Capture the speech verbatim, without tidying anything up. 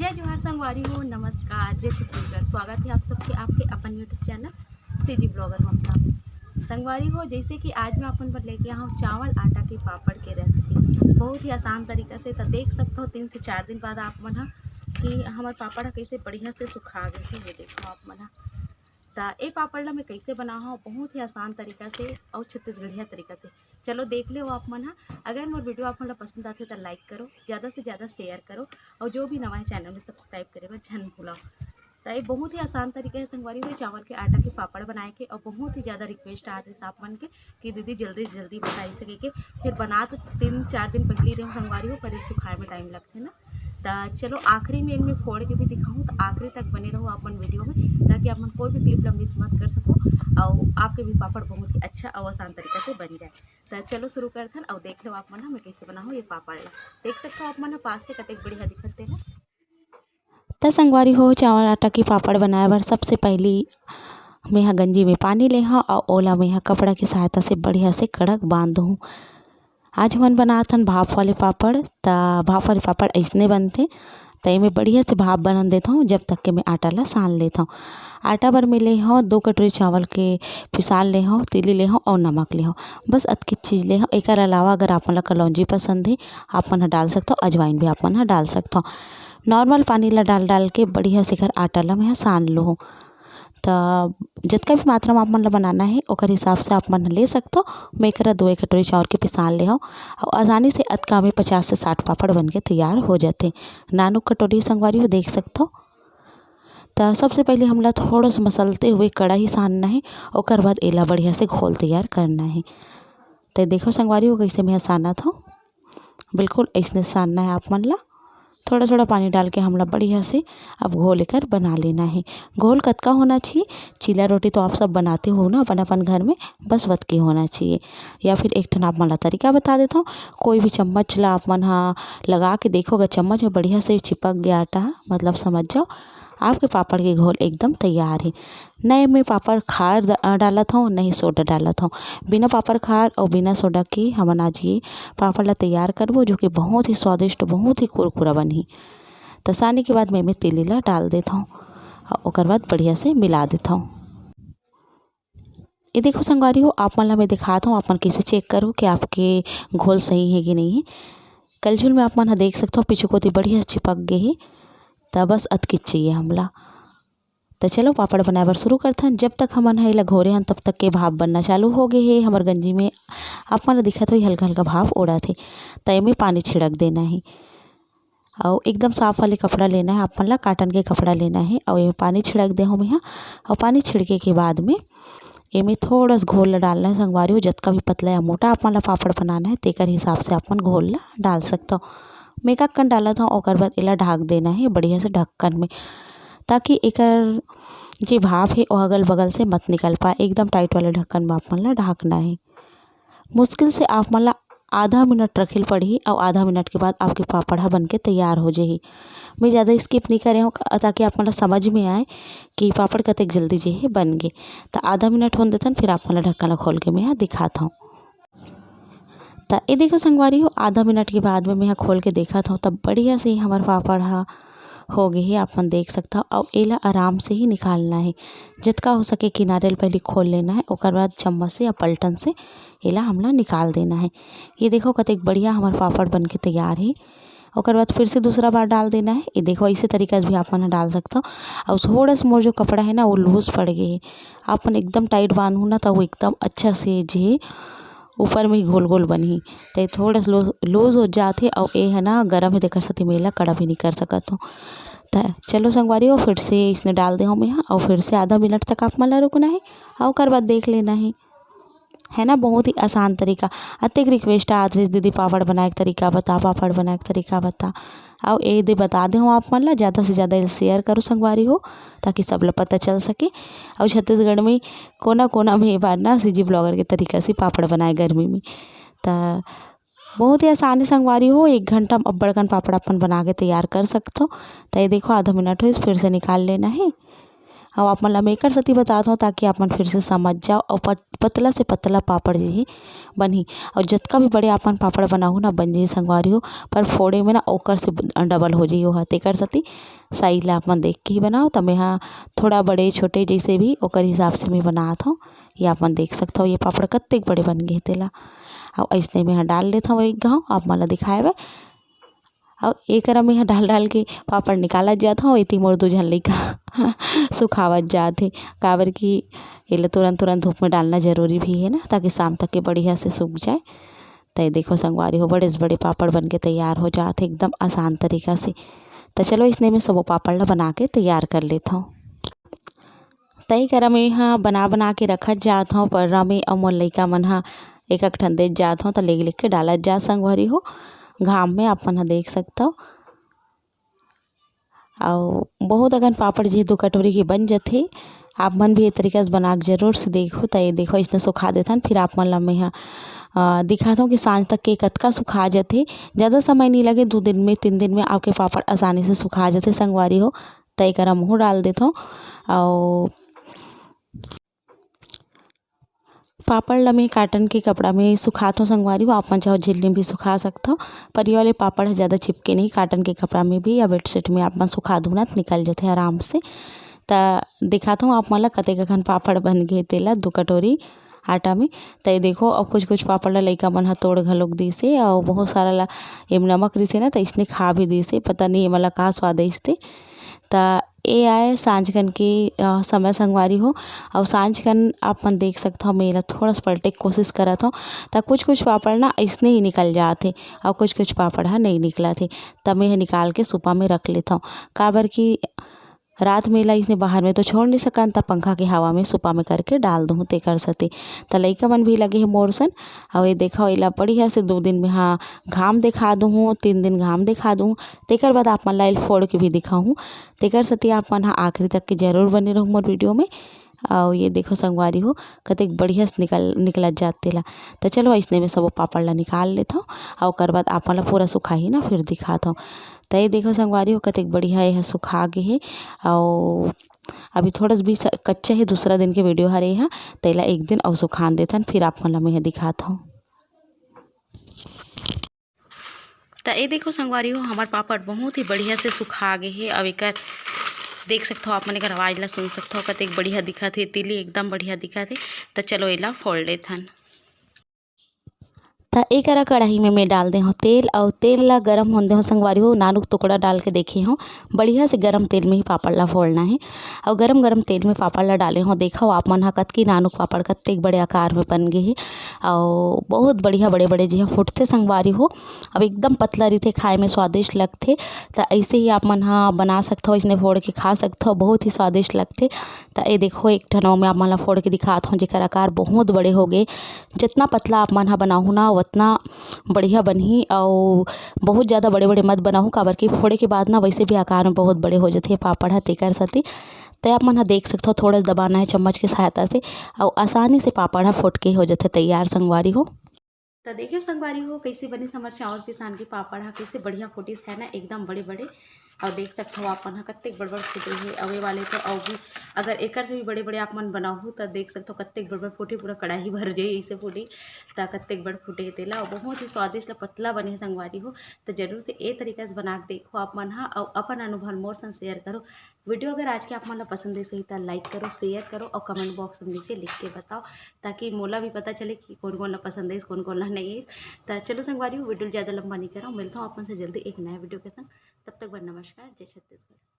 जोहार संगवारी हो, नमस्कार, जय छत्तीसगढ़। स्वागत है आप सबके आपके अपन YouTube चैनल सीजी ब्लॉगर ममता में। संगवारी हो, जैसे कि आज मैं अपन बर लेके आया हूँ चावल आटा के पापड़ के रेसिपी, बहुत ही आसान तरीका से। तो देख सकते हो, तीन से चार दिन बाद आप मन ह कि हमारे पापड़ ह कैसे बढ़िया से सुखा गए थे। ये देखो आप मन ह, त ए पापड़ ला मैं कैसे बनाहूँ बहुत ही आसान तरीका से और छत्तीसगढ़िया तरीका से। चलो देख ले आप मन ह। अगर मोर वीडियो आप मन ला पसंद आथे त लाइक करो, ज़्यादा से ज़्यादा शेयर करो और जो भी नवा है चैनल में सब्सक्राइब करे बर झन भूलाओ। त ये बहुत ही आसान तरीका है संगवारी हो चावल के आटा के पापड़ बनाए के, और बहुत ही ज़्यादा रिक्वेस्ट आ रही आप मन के कि दीदी जल्दी से जल्दी बनाई सके के। फिर बना तो तीन चार दिन पहले रहे संगवारी हो, पर ये सुखाए में टाइम लगते ना। त चलो आखिरी में इनमें फोड़ के भी दिखाऊँ, तो आखिरी तक बने रहो आप मन वीडियो में, ताकि आप मन कोई भी क्लिप ला मिस मत कर सको और आपके भी पापड़ बहुत ही अच्छा और आसान तरीका से बन जाए। त चलो शुरू करथन और देख लो आप मन ह मैं कैसे बनाहूँ ये पापड़ ला। देख सकते हो आप मन ह पास से कतेक बढ़िया दिखत तेला। त संगवारी हो, चावल आटा के पापड़ बनाए बर सबसे पहली मेहा गंजी में पानी ले हव और ओला मेहा कपड़ा के सहायता से बढ़िया से कड़क बांध दूँ। आज हमन बनात हन भाप वाले पापड़। त भाप वाले पापड़ अइसने बनथे। त एमे बढ़िया से भाप बनन देथव, जब तक के मैं आटा ला सान लेथव। आटा बर मैं ले हव दो कटोरी चावल के पिसान ले हव, तिली ले हव और नमक ले हव। बस अतकी चीज ले हव। एकर अलावा अगर आप मन ला कलौंजी पसंद हे, आप मन ह डाल सकथव, अजवाइन भी आप मन ह डाल सकथव। नॉर्मल पानी ला डाल डाल के बढ़िया से एकर आटा ला मैं ह सान लूँ। त जतका भी मात्रा में आप मन ला बनाना हे, ओकर हिसाब से आप मन ले सकथव। मैं एकरा दो एक कटोरी चाउर के पिसान ले हव, अउ आसानी से अतका में पचास से साठ पापड़ बन के तैयार हो जाथे। नानू कटोरी संगवारी हो देख सकथव। त सबसे पहले हमला थोड़ा सा मसलते हुए कड़ा ही सानना हे, ओकर बाद एला बढ़िया से घोल तैयार करना हे। त देखो संगवारी हो, कैसे मैं सानत हव। बिल्कुल अइसने सानना हे आप मन ला। थोड़ा-थोड़ा पानी डाल के हमला बढ़िया से अब घोल एकर बना लेना हे। घोल कतका होना चाहिए? चीला रोटी तो आप सब बनाते हो ना अपन-अपन घर में, बस वतके होना चाहिए। या फिर एक ठन आप मन ला तरीका बता देथव, कोई भी चम्मच ला आप मन ह लगा के देखो, अगर चम्मच में बढ़िया से चिपक गया आटा, मतलब समझ जाओ आपके पापड़ के घोल एकदम तैयार हे। न एमे पापड़ खार द-, अ, डालत हव, न ही सोडा डालत हव। बिना पापड़ खार अउ बिना सोडा के हमन आज ये पापड़ ला तैयार करबो, जो कि बहुत ही स्वादिष्ट, बहुत ही कुरकुरा बनही। त साने के बाद मैं एमे तेली ला डाल देत हव, अउ ओकर बाद बढ़िया से मिला देत हव। ये देखो संगवारी हो, आप मन ला मैं दिखात हव, आप मन कैसे चेक करो कि आपके घोल सही हे कि नहीं हे। कलछुल में आप मन ह देख सकथव, पीछू कोती बढ़िया से चिपक गे हे। त बस अतकिच चाहिए हमला। त चलो पापड़ बनाए बर शुरू करथन। जब तक हमन ह एला घोरे हन, तब तक के भाप बनना चालू हो गे हे। हमर गंजी में आप मन ल दिखत होही, हल्का-हल्का भाप उड़त हे। त एमे पानी छिड़क देना हे। अउ एकदम साफ वाले कपड़ा लेना हे, आप मन ल कॉटन के कपड़ा लेना हे। अउ एमे पानी छिड़क दे हव मेहा। अउ पानी छिड़के के बाद में एमे थोड़ा सा घोल ल डालना हे संगवारी हो। जतका भी पतला या मोटा आप मन ल पापड़ बनाना हे, तेकर हिसाब से आप मन घोल ल डाल सकथव। मैं एक कन डालत हव, ओकर बाद एला ढाक देना हे बढ़िया से ढक्कन में, ताकि एकर जे भाप हे, ओ अगल-बगल से मत निकल पाए। एकदम टाइट वाले ढक्कन में आप मन ला ढाकना हे। मुश्किल से आप मन ला आधा मिनट रखे ल पड़ही, अउ आधा मिनट के बाद आपके पापड़ ह बन के तैयार हो जाही। मैं ज़्यादा skip नहीं करे हव, ताकि आप मन ला समझ में आए कि पापड़ कतेक जल्दी जे हे बन गे। त आधा मिनट होन देथन, फिर आप मन ला ढक्कन ला खोल के मैं ह दिखात हव। त ए देखो संगवारी हो, आधा मिनट के बाद में मैं ह खोल के देखत हव, तब बढ़िया से हमर पापड़ ह हो गे हे, आप मन देख सकथव। अउ एला आराम से ही निकालना हे, जतका हो सके किनारे ल पहली खोल लेना हे, ओकर बाद चम्मच से या पलटन से एला हमला निकाल देना हे। ये देखो कतेक बढ़िया हमर पापड़ बन के तैयार हे। ओकर बाद फिर से दूसरा बार डाल देना हे। ये देखो, ऐसे तरीका से भी आप मन ह डाल सकथव। अउ थोड़ा सा मोर जो कपड़ा हे ना, वो लूज पड़ गे हे। आप मन एकदम टाइट बांधहू ना, त वो एकदम अच्छा से जे ऊपर में ही गोल गोल बनही। त ये थोड़ा सा लूज, लूज हो जात हे, अउ ये है ना गरम हे, तेकर सेती मैं एला कड़ा भी नहीं कर सकत हूँ। त चलो संगवारी हो, फिर से इसने डाल दे हूँ मैं यहाँ, अउ फिर से आधा मिनट तक आप मन ला रुकना हे, अउ ओकर बाद देख लेना हे। है ना, बहुत ही आसान तरीका। अतेक रिक्वेस्ट आत रहिस, "दीदी पापड़ बनाए के तरीका बता, पापड़ बनाए के तरीका बता।" अउ ए दे बता दे हूँ आप मन ला, ज़्यादा से ज़्यादा शेयर करो संगवारी हो, ताकि सब ला पता चल सके। अउ छत्तीसगढ़ में कोना कोना में ए बार ना सीजी ब्लॉगर के तरीका से पापड़ बनाए गर्मी में। त बहुत ही आसान हे संगवारी हो, एक घंटा में अब्बड़ कन पापड़ अपन बना के तैयार कर सकथो। त ये देखो आधा मिनट होइस, फिर से निकाल लेना हे। अउ आप मन ला मैं एकर सेती बतात हव, ताकि आप मन फिर से समझ जाव। अउ पत-, पतला से पतला पापड़ जी ही बनही। अउ जतका भी बड़े आप मन पापड़ बनाहू ना, बन जाही संगवारी हो, पर फोड़े में ना ओकर से डबल हो जाही ओहा। तेकर सेती साइज ला आप मन देख के ही बनाव। त मैं हा थोड़ा बड़े छोटे जैसे भी ओकर हिसाब से मैं बनात हव। ये आप मन देख सकथव, ये पापड़ कत्तेक बड़े बन गे हे तेला। अउ अइसने मैं हा डाल लेथव एक घाव, आप मन ला दिखाए बर। अउ एकरा में डाल डाल के पापड़ निकालत जात हव। एती मोर दू झन लइका सुखावत जात हे, काबर कि एला तुरंत तुरंत धूप में डालना जरूरी भी हे ना, ताकि शाम तक के बढ़िया से सूख जाए। त ये देखो संगवारी हो, बड़े से बड़े पापड़ बन के तैयार हो जात हे एकदम आसान तरीका से। त चलो, इसने में सबो पापड़ ला बना के तैयार कर लेथव। तई करा में हा बना बना के रखत जात हव, पर्रा में, अउ मोर लइका मन हा एक एक ठन देत जात हव, त लेग लेग के डालत जात संगवारी हो। घाम में आप मन हा देख सकथव। अउ बहुत अकन पापड़ जे दू कटोरी के बन जथे। आप मन भी ये तरीका से बना के जरूर से देखो। त ये देखो, इसने सुखा देथन, फिर आप मन ला मैं हा, अ, दिखाथव कि सांझ तक के कतका सुखा जथे। ज़्यादा समय नहीं लगे, दू दिन में, तीन दिन में आपके पापड़ आसानी से सुखा जथे संगवारी हो। त एकरा महूँ डाल देथव। अउ पापड़ ला मैं cotton के कपड़ा में सुखाथव संगवारी हो, आप मन चाहो झिल्ली में भी सुखा सकथव। पर ये वाले पापड़ ह ज़्यादा चिपके नहीं, cotton के कपड़ा में भी या bedsheet में आप मन सुखा दू ना, त निकल जथे आराम से। त दिखाथव आप मन ला कतेक अकन पापड़ बन गे तेला दू कटोरी आटा में। त ये देखो, अउ कुछ कुछ पापड़ ला लइका मन ह तोड़ घलोक दिसे, अउ बहुत सारा ला एम नमक रिथे ना, त इसने खा भी दिसे। पता नहीं एमन ला का स्वाद आइस ते। त ए आय सांझ कन के, अ, समय संगवारी हो, अउ सांझ कन आप मन देख सकथव, मैं एला थोड़ा सा पलटे के कोशिश करत हव, त कुछ कुछ पापड़ ना अइसने ही निकल जात हे, अउ कुछ कुछ पापड़ ह नहीं निकलत हे, त मैं ह निकाल के सुपा में रख लेथव, काबर कि रात में एला इसने बाहर में तो छोड़ नहीं सकन, त पंखा के हवा में सुपा में करके डाल दूहूँ तेकर सेती। त लइका मन भी लगे हे मोर सन, अउ ये देखव, एला बढ़िया से दू दिन में हा घाम देखा दूहूँ, तीन दिन घाम देखा दूहूँ, तेकर बाद आप मन ला एला फोड़ के भी दिखाहूँ। तेकर सेती आप मन हा आखिरी तक के जरूर बने रहू मोर video में। अउ ये देखो संगवारी हो, कतेक बढ़िया से निकल, निकलत जात तेला। त चलो, अइसने में सबो पापड़ ला निकाल लेथव, अउ ओकर बाद आप मन ला पूरा सुखाही ना, फिर दिखाथव। त ये देखो संगवारी हो, कतेक बढ़िया ये ह सुखा गे हे। अउ अभी थोड़ा सा भी स-, कच्चा हे, दूसरा दिन के video हरे ह, तेला एक दिन अउ सुखान देथन, फिर आप मन ला मैं ह दिखाथव। त ए देखो संगवारी हो, हमर पापड़ बहुत ही बढ़िया से सुखा गे हे। अब एकर देख सकथव आप मन, एकर आवाज ला सुन सकथव, कतेक बढ़िया दिखत हे, तिली एकदम बढ़िया दिखत हे। त चलो, एला फोड़ लेथन। त एकरा कढ़ाई में मैं डाल दे हव तेल, अउ तेल ला गरम होन दे हव संगवारी हो, नानुक टुकड़ा डाल के देखे हव, बढ़िया से गरम तेल में ही पापड़ ला फोड़ना हे। अउ गरम गरम तेल में पापड़ ला डाले हव, देखव आप मन ह कतकी नानुक पापड़ कतेक बड़े आकार में बन गे हे। अउ बहुत बढ़िया बड़े बड़े जी ह फूटथे संगवारी हो। अब एकदम पतला रहिथे, खाए में स्वादिष्ट लगथे। त ऐसे ही आप मन ह बना सकथव, इसने फोड़ के खा सकथव, बहुत ही स्वादिष्ट लगथे। त ए देखो, एक ठन में आप मन ला फोड़ के दिखात हव, जेकर आकार बहुत बड़े हो गे। जितना पतला आप मन ह बनाहू ना, उतना बढ़िया बनही। अउ बहुत ज़्यादा बड़े बड़े मत बनाहू, काबर कि फोड़े के बाद ना वैसे भी आकार में बहुत बड़े हो जथे पापड़ ह, तेकर सेती। त आप मन ह देख सकथव, थोड़ा सा दबाना हे चम्मच के सहायता से, अउ आसानी से पापड़ ह फुट के हो जथे तैयार संगवारी हो। त देखियो संगवारी हो, कैसे बनिस हमर चांउर पिसान के पापड़ ह, कैसे बढ़िया फुटिस हे ना, एकदम बड़े बड़े। अउ देख सकथव आप मन ह, कत्तेक बड़ बड़ फुटे हे। अउ ए वाले तो अउ भी, अगर एकर से भी बड़े बड़े आप मन बनाहू, त देख सकथव कत्तेक बड़ बड़ फुटे, पूरा कड़ाही भर जाही, ऐसे फुटे। त कत्तेक बड़ फुटे हे तेला, अउ बहुत ही स्वादिष्ट पतला बने हे संगवारी हो। त जरूर से ए तरीका से बना के देखो आप मन ह, अउ अपन अनुभव मोर संग share करो। Video अगर आज के आप मन ला पसंद आइस होही, त like करो, share करो, अउ comment box में नीचे लिख के बताओ, ताकि मोला भी पता चले कि कोन कोन ला पसंद आइस, कोन कोन ला नहीं आइस। त चलो संगवारी हो, video ला ज्यादा लंबा नहीं करव, मिलथव आप मन से जल्दी एक नया video के संग। तब तक बर नमस्कार, जय छत्तीसगढ़।